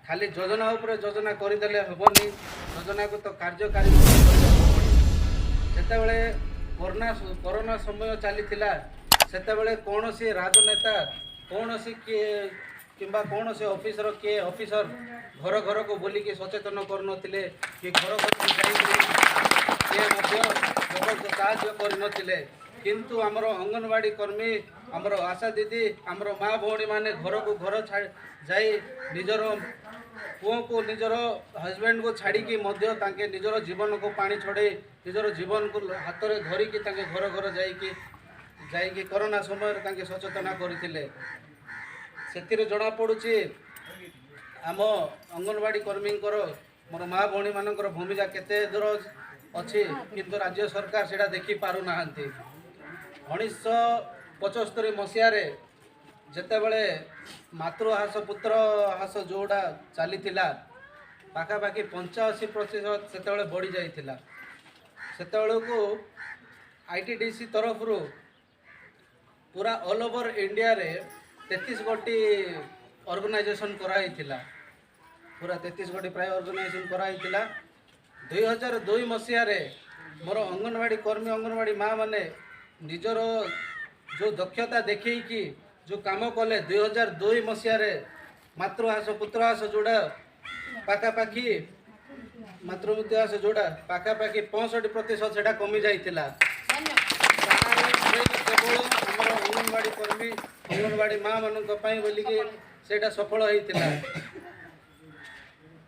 ଖାଲି ଯୋଜନା ଉପରେ ଯୋଜନା କରିଦେଲେ ହେବନି, ଯୋଜନାକୁ ତ କାର୍ଯ୍ୟକାରୀ ମଧ୍ୟ କରିବାକୁ ପଡ଼ିବ। ଯେତେବେଳେ କରୋନା ସମୟ ଚାଲିଥିଲା, ସେତେବେଳେ କୌଣସି ରାଜନେତା, କୌଣସି କିଏ କିମ୍ବା କୌଣସି ଅଫିସର, କିଏ ଅଫିସର ଘର ଘରକୁ ବୁଲିକି ସଚେତନ କରୁନଥିଲେ କି ଘର ଘରକୁ ଯାଇକି କିଏ ମଧ୍ୟ ଲୋକଙ୍କୁ ସାହାଯ୍ୟ କରିନଥିଲେ। କିନ୍ତୁ ଆମର ଅଙ୍ଗନବାଡ଼ି କର୍ମୀ, ଆମର ଆଶା ଦିଦି, ଆମର ମା ଭଉଣୀମାନେ ଘରକୁ ଘର ଯାଇ ନିଜର ପୁଅକୁ, ନିଜର ହଜବେଣ୍ଡକୁ ଛାଡ଼ିକି ମଧ୍ୟ ତାଙ୍କେ ନିଜର ଜୀବନକୁ ପାଣି ଛଡ଼େଇ, ନିଜର ଜୀବନକୁ ହାତରେ ଧରିକି ତାଙ୍କେ ଘର ଘର ଯାଇକି ଯାଇକି କରୋନା ସମୟରେ ତାଙ୍କେ ସଚେତନ କରିଥିଲେ। ସେଥିରେ ଜଣାପଡ଼ୁଛି ଆମ ଅଙ୍ଗନବାଡ଼ି କର୍ମୀଙ୍କର, ମୋର ମା ଭଉଣୀମାନଙ୍କର ଭୂମିକା କେତେ ଦୂର ଅଛି। କିନ୍ତୁ ରାଜ୍ୟ ସରକାର ସେଇଟା ଦେଖିପାରୁନାହାନ୍ତି। 1975 ମସିହାରେ ଯେତେବେଳେ ମାତୃହାସ ପୁତ୍ର ହ୍ରାସ ଯେଉଁଟା ଚାଲିଥିଲା, ପାଖାପାଖି 85% ସେତେବେଳେ ବଢ଼ିଯାଇଥିଲା। ସେତେବେଳକୁ ITDC ତରଫରୁ ପୁରା ଅଲ୍ ଓଭର ଇଣ୍ଡିଆରେ 33 ଗୋଟି ଅର୍ଗାନାଇଜେସନ୍ କରାହେଇଥିଲା। ପୁରା 33 ଗୋଟି ପ୍ରାୟ ଅର୍ଗାନାଇଜେସନ୍ କରାହେଇଥିଲା। 2002 ମସିହାରେ ମୋର ଅଙ୍ଗନବାଡ଼ି କର୍ମୀ, ଅଙ୍ଗନବାଡ଼ି ମା ମାନେ ନିଜର ଯେଉଁ ଦକ୍ଷତା ଦେଖେଇକି ଯେଉଁ କାମ କଲେ, 2002 ମସିହାରେ ମାତୃହାସ ପୁତ୍ରହାସ ଯେଉଁଟା ପାଖାପାଖି, ମାତୃମୃତ୍ୟୁହାସ ଯେଉଁଟା ପାଖାପାଖି 65% ସେଇଟା କମି ଯାଇଥିଲା। ସେଇଟା କେବଳ ଆମର ଅଙ୍ଗନବାଡ଼ି କର୍ମୀ, ଅଙ୍ଗନବାଡ଼ି ମା ମାନଙ୍କ ପାଇଁ ବୋଲିକି ସେଇଟା ସଫଳ ହେଇଥିଲା।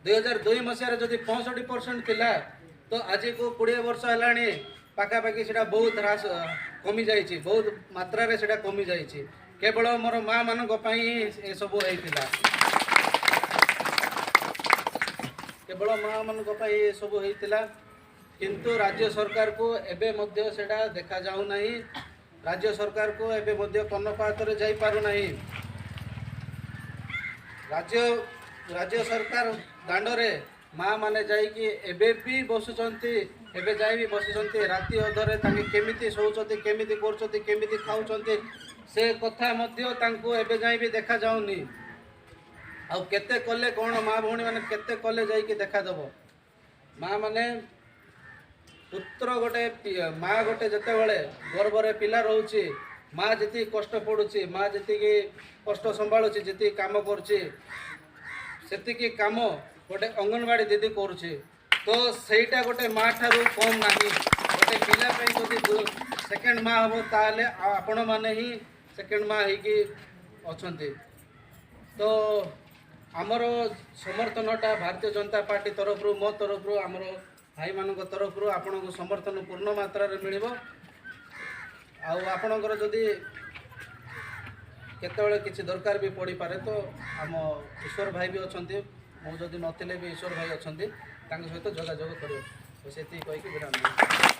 2002 ମସିହାରେ ଯଦି 65% ଥିଲା, ତ ଆଜିକୁ 20 ବର୍ଷ ହେଲାଣି, ପାଖାପାଖି ସେଇଟା ବହୁତ ହ୍ରାସ କମିଯାଇଛି, ବହୁତ ମାତ୍ରାରେ ସେଇଟା କମିଯାଇଛି। କେବଳ ମୋର ମା ମାନଙ୍କ ପାଇଁ ହିଁ ଏସବୁ ହେଇଥିଲା। କେବଳ ମା ମାନଙ୍କ ପାଇଁ ଏସବୁ ହେଇଥିଲା। କିନ୍ତୁ ରାଜ୍ୟ ସରକାରକୁ ଏବେ ମଧ୍ୟ ସେଇଟା ଦେଖାଯାଉନାହିଁ। ରାଜ୍ୟ ସରକାରକୁ ଏବେ ମଧ୍ୟ କର୍ଣ୍ଣପାତରେ ଯାଇପାରୁନାହିଁ। ରାଜ୍ୟ ସରକାର ଦାଣ୍ଡରେ ମା ମାନେ ଯାଇକି ଏବେ ବି ବସୁଛନ୍ତି, ଏବେ ଯାଇ ବି ବସୁଛନ୍ତି। ରାତି ଅଧରେ ତାଙ୍କେ କେମିତି ଶୋଉଛନ୍ତି, କେମିତି କରୁଛନ୍ତି, କେମିତି ଖାଉଛନ୍ତି, ସେ କଥା ମଧ୍ୟ ତାଙ୍କୁ ଏବେ ଯାଇ ବି ଦେଖାଯାଉନି। ଆଉ କେତେ କଲେ କ'ଣ, ମା ଭଉଣୀମାନେ କେତେ କଲେ ଯାଇକି ଦେଖାଦେବ? ମା ମାନେ ପୁତ୍ର ଗୋଟେ, ମା ଗୋଟେ ଯେତେବେଳେ ଗର୍ଭରେ ପିଲା ରହୁଛି, ମା ଯେତିକି କଷ୍ଟ ପଡ଼ୁଛି, ମା ଯେତିକି କଷ୍ଟ ସମ୍ଭାଳୁଛି, ଯେତିକି କାମ କରୁଛି, ସେତିକି କାମ ଗୋଟେ ଅଙ୍ଗନବାଡ଼ି ଦିଦି କରୁଛି। ତ ସେଇଟା ଗୋଟେ ମା ଠାରୁ କମ୍ ନାହିଁ। ଗୋଟେ ପିଲା ପାଇଁ ଯଦି ସେକେଣ୍ଡ ମା ହେବ, ତାହେଲେ ଆପଣମାନେ ହିଁ ସେକେଣ୍ଡ ମା ହେଇକି ଅଛନ୍ତି। ତ ଆମର ସମର୍ଥନଟା ଭାରତୀୟ ଜନତା ପାର୍ଟି ତରଫରୁ, ମୋ ତରଫରୁ, ଆମର ଭାଇମାନଙ୍କ ତରଫରୁ ଆପଣଙ୍କୁ ସମର୍ଥନ ପୂର୍ଣ୍ଣ ମାତ୍ରାରେ ମିଳିବ। ଆଉ ଆପଣଙ୍କର ଯଦି କେତେବେଳେ କିଛି ଦରକାର ବି ପଡ଼ିପାରେ, ତ ଆମ ଈଶ୍ୱର ଭାଇ ବି ଅଛନ୍ତି। ମୁଁ ଯଦି ନଥିଲେ ବି ଈଶ୍ୱର ଭାଇ ଅଛନ୍ତି, ତାଙ୍କ ସହିତ ଯୋଗାଯୋଗ କରିବେ। ତ ସେତିକି କହିକି ବିରାମ।